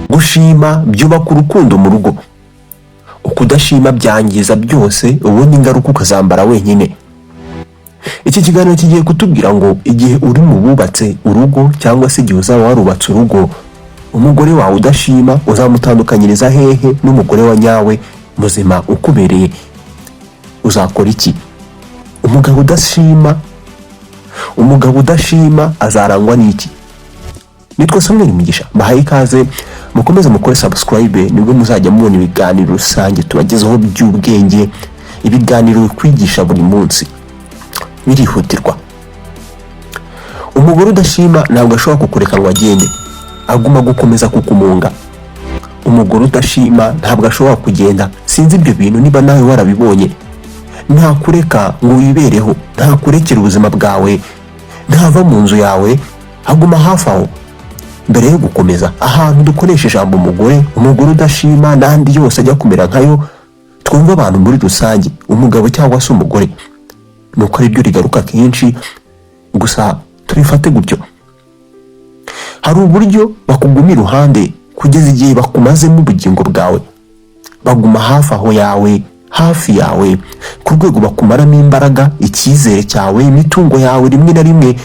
Gushima byubaka urukundo mu rugo, ukudashima byangiza byose, ubundi ingaruka ukazambara wenyine. Iki kiganiro kigiye kutubwira ngo igihe uri mu bubatse urugo cyangwa se igihe uzaba warubatse urugo, umugore wawe udashima uzamutandukanyiriza hehe n'umugore wa nyawe muzima ukubereye? Uzakora iki? Umugabo udashima azarangwa n'iki? Nitwa Samuel Mugisha, mbahaye ikaze, mukomeze mukore subscribe, nibwo muzajya mubona ibiganiro rusange tubagezaho by'ubwenge, ibiganiro bikwigisha buri munsi, birihutirwa. Umugore udashima ntabwo ashobora kukureka ngo agende, aguma gukomeza kukumunga. Umugore udashima ntabwo ashobora kugenda. Sinzi ibyo bintu niba nawe warabibonye. Ntakureka ngo wibereho, ntakurekera ubuzima bwawe, ntava mu nzu yawe, aguma hafi aho. Mbere yo gukomeza, ahantu dukoresha ijambo umugore, umugore udashima n'andi yose ajya kumera nkayo, twumva abantu muri rusange, umugabo cyangwa se umugore, nuko ariryo rigaruka kenshi, gusa tubifate gutyo. Hari uburyo bakuguma iruhande kugeza igihe bakumazemo ubugingo bwawe. Baguma hafi aho yawe, hafi yawe, ku rwego bakumaramo imbaraga, icyizere cyawe, imitungo yawe, rimwe na rimwe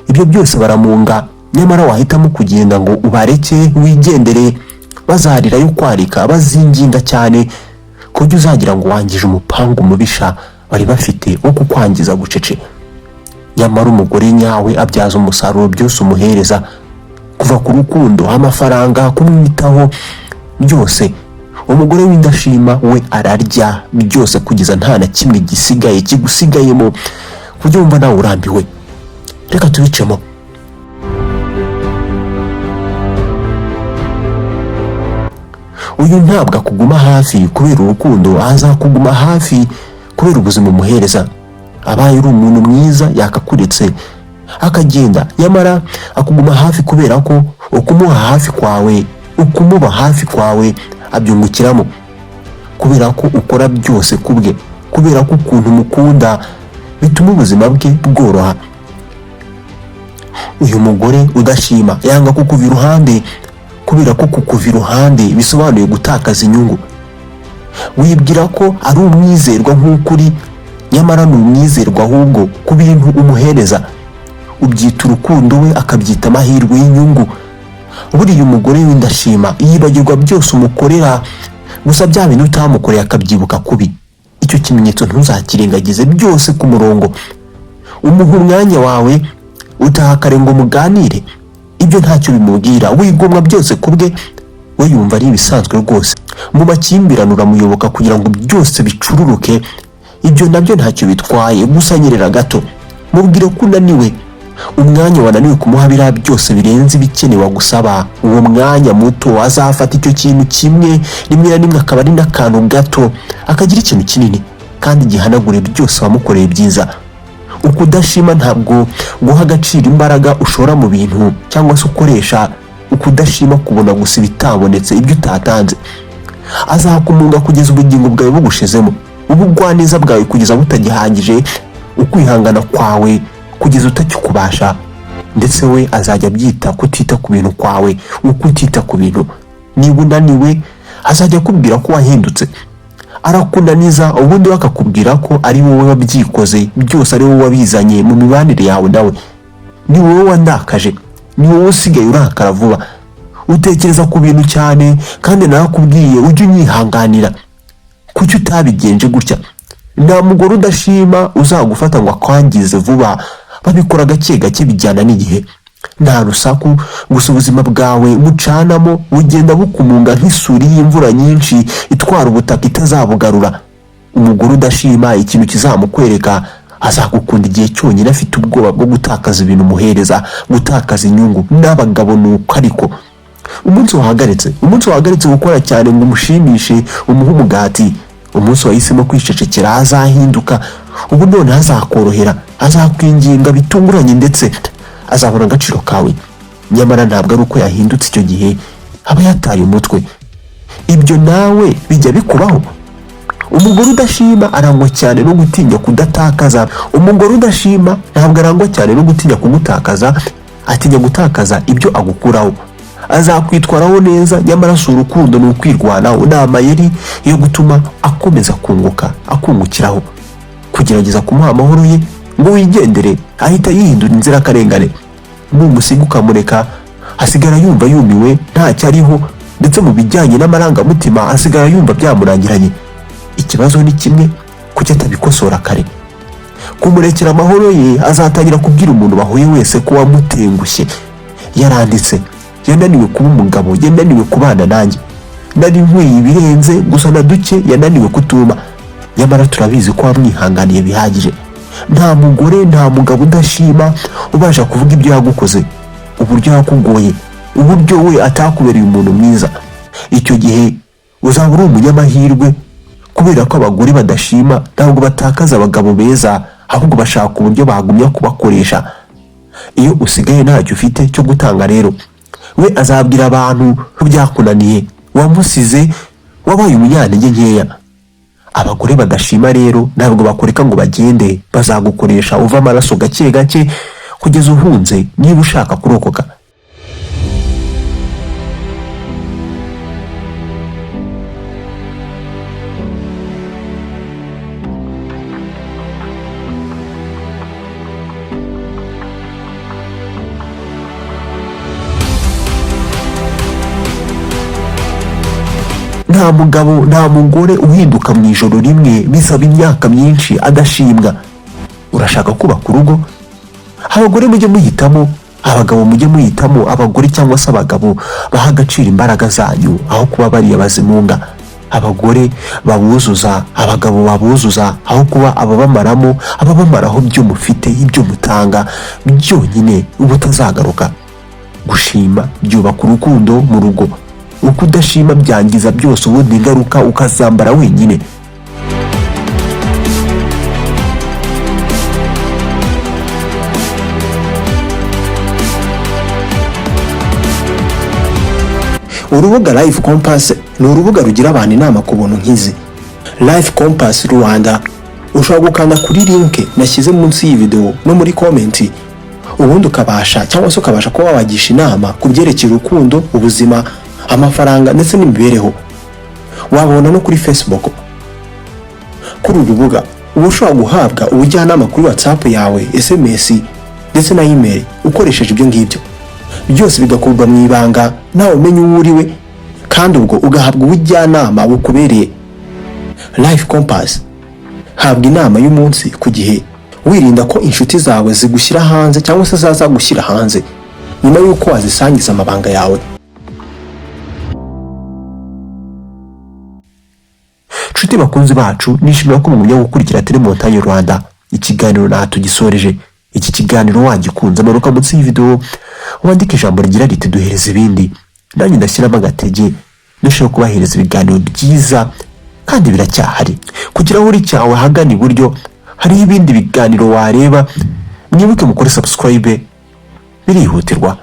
ibyo byose baramunga. Nyamara wahitamo kugenda ngo ubareke wigendere, bazarira yo kwarika, bazinginga cyane ku buryo uzagira ngo wangije umupangu mubisha bari bafite wo kukwangiza bucece. Nyamara umugore nyawe abyaza umusaruro byose umuhereza, kuva ku rukundo, amafaranga, kumwitaho, byose. Umugore w'indashima we ararya byose kugeza nta na kimwe gisigaye kigusigayemo, ku buryo wumva nawe urambiwe. Reka tubicemo. Uyu ntabwo akuguma hafi kubera urukundo, azakuguma hafi kubera ubuzima umuhereza. Abaye uri umuntu mwiza yakakuretse akagenda, nyamara akuguma hafi kubera ko ukumuha hafi kwawe, ukumuba hafi kwawe abyungukiramo, kubera ko ukora byose kubwe, kubera ko ukuntu umukunda bituma ubuzima bwe bworoha. Uyu mugore udashima yanga kukuva iruhande kubera ko kukuva iruhande bisobanuye gutakaza inyungu. Wibwira ko ari umwizerwa nk'ukuri, nyamara ni umwizerwa ahubwo ku bintu umuhereza. Ubyita urukundo, we akabyita amahirwe y'inyungu. Buriya umugore w'indashima yibagirwa byose umukorera, gusa bya bintu utamukoreye akabyibuka kubi. Icyo kimenyetso ntuzakirengagize, byose ku murongo. Umuha umwanya wawe, utaha kare ngo muganire, ibyo ntacyo bimubwira, wigomwa byose ku bwe, we yumva ari ibisanzwe rwose. Mu makimbirane uramuyoboka kugira ngo byose bicururuke, ibyo nabyo ntacyo bitwaye, gusa nyerera gato, mubwire ko unaniwe. Umwanya wananiwe kumuha biriya byose birenze ibikenewe agusaba, uwo mwanya muto azafata icyo kintu kimwe, rimwe na rimwe akaba ari n'akantu gato, akagira ikintu kinini kandi gihanagure byose wamukoreye byiza. Ukudashima ntabwo guha agaciro imbaraga ushora mu bintu cyangwa se ukoresha. Ukudashima kubona gusa ibitabonetse, ibyo utatanze. Azakumunga kugeza ubugingo bwawe bugushizemo, ubugwaneza bwawe kugeza butagihagije, ukwihangana kwawe kugeza utakikubasha, ndetse we azajya abyita kutita ku bintu kwawe, ukutita ku bintu. Niba unaniwe azajya akubwira ko wahindutse. Arakunaniza, ubundi we akakubwira ko ari wowe wabyikoze byose, ari wowe wabizanye mu mibanire yawe nawe, ni wowe wandakaje, ni wowe usigaye urakara vuba, utekereza ku bintu cyane, kandi narakubwiye ujye unyihanganira, kuki utabigenje gutya? Nta mugore udashima uzagufata ngo akwangize vuba, babikora gake gake, bijyana n'igihe, nta rusaku. Gusa ubuzima bwawe bucanamo bugenda bukumunga nk'isuri y'imvura nyinshi itwara ubutaka itazabugarura. Umugore udashima ikintu kizamukwereka, azagukunda igihe cyonyine afite ubwoba bwo gutakaza ibintu umuhereza, gutakaza inyungu. N'abagabo ni uko, ariko umunsi wahagaritse gukora cyane ngo umushimishe, umuhe umugati, umunsi wahisemo kwicecekera, azahinduka. Ubu none azakorohera, azakwinginga bitunguranye, ndetse azabona agaciro kawe. Nyamara ntabwo ari uko yahindutse, icyo gihe aba yataye umutwe. Ibyo nawe bijya bikubaho. Umugore udashima arangwa cyane no gutinya kudatakaza. Umugore udashima ntabwo arangwa cyane no gutinya kugutakaza, atinya gutakaza ibyo agukuraho. Azakwitwaraho neza, nyamara si urukundo, ni ukwirwanaho, ni amayeri yo gutuma akomeza kunguka, akungukiraho. Kugerageza kumuha amahoro ye ngo wigendere, ahita yihindura inzirakarengane. Numusiga ukamureka, asigara yumva yumiwe, ntacyo ariho, ndetse mu bijyanye n'amarangamutima asigara yumva byamurangiranye. Ikibazo ni kimwe: kuki atabikosora kare? Kumurekera amahoro ye, azatangira kubwira umuntu bahuye wese ko wamutengushye. Yaranditse: "Yananiwe kuba umugabo, yananiwe kubana nanjye, nari nkwiye ibirenze gusa na duke yananiwe kutuma." Nyamara turabizi ko wamwihanganiye bihagije. Nta mugore, nta mugabo udashima ubasha kuvuga ibyo yagukoze, uburyo yakugoye, uburyo we atakubereye umuntu mwiza. Icyo gihe uzaba uri umunyamahirwe, kubera ko abagore badashima ntabwo batakaza abagabo beza, ahubwo bashaka uburyo bagumya kubakoresha. Iyo usigaye ntacyo ufite cyo gutanga rero, we azabwira abantu ko byakunaniye, wamusize, wabaye umunyantege nkeya. Abagore badashima rero ntabwo bakureka ngo bagende, bazagukoresha uva amaraso gake gake kugeza uhunze niba ushaka kurokoka. Nta mugabo, nta mugore uhinduka mu ijoro rimwe, bisaba imyaka myinshi adashimwa. Urashaka kubaka urugo? Abagore mujye muhitamo, abagabo mujye muhitamo abagore cyangwa se abagabo baha agaciro imbaraga zanyu aho kuba bariya bazimunga. Abagore babuzuza, abagabo babuzuza, aho kuba ababamaramo, ababamaraho ibyo mufite, ibyo mutanga byonyine ubutazagaruka. Gushima byubaka urukundo mu rugo, uko udashima byangiza byose, ubundi ingaruka ukazambara wenyine. Urubuga Life Compass ni urubuga rugira abantu inama ku buntu nk'izi. Life Compass Rwanda, ushobora gukanda kuri link nashyize munsi y'iyi video no muri comment, ubundi ukabasha cyangwa se ukabasha kuba wabagisha inama ku byerekeye urukundo, ubuzima, amafaranga ndetse n'imibereho. Wabona no kuri Facebook. Kuri uru rubuga uba ushobora guhabwa ubujyanama kuri WhatsApp yawe, SMS ndetse na email ukoresheje ibyo ngibyo byose, bigakorwa mu ibanga, ntawe umenya uwo uri we, kandi ubwo ugahabwa ubujyanama bukubereye. Life Compass, habwa inama y'umunsi ku gihe, wirinda ko inshuti zawe zigushyira hanze cyangwa se zazagushyira hanze nyuma y'uko wazisangiza amabanga yawe. Nshuti bakunzi bacu, nishimira ko mugumya gukurikira Telemontagne Rwanda. Ikiganiro nta tugisoreje. Iki kiganiro wagikunze, amanuka munsi y'iyi wandike ijambo rigira riti "Duhereza ibindi", nanjye ndashyiramo agatege ndusheho kubahereza ibiganiro byiza, kandi biracyahari. Ku kirahuri cyawe ahagana iburyo hariho ibindi biganiro wareba. Mwibuke mukore subscribe, birihutirwa.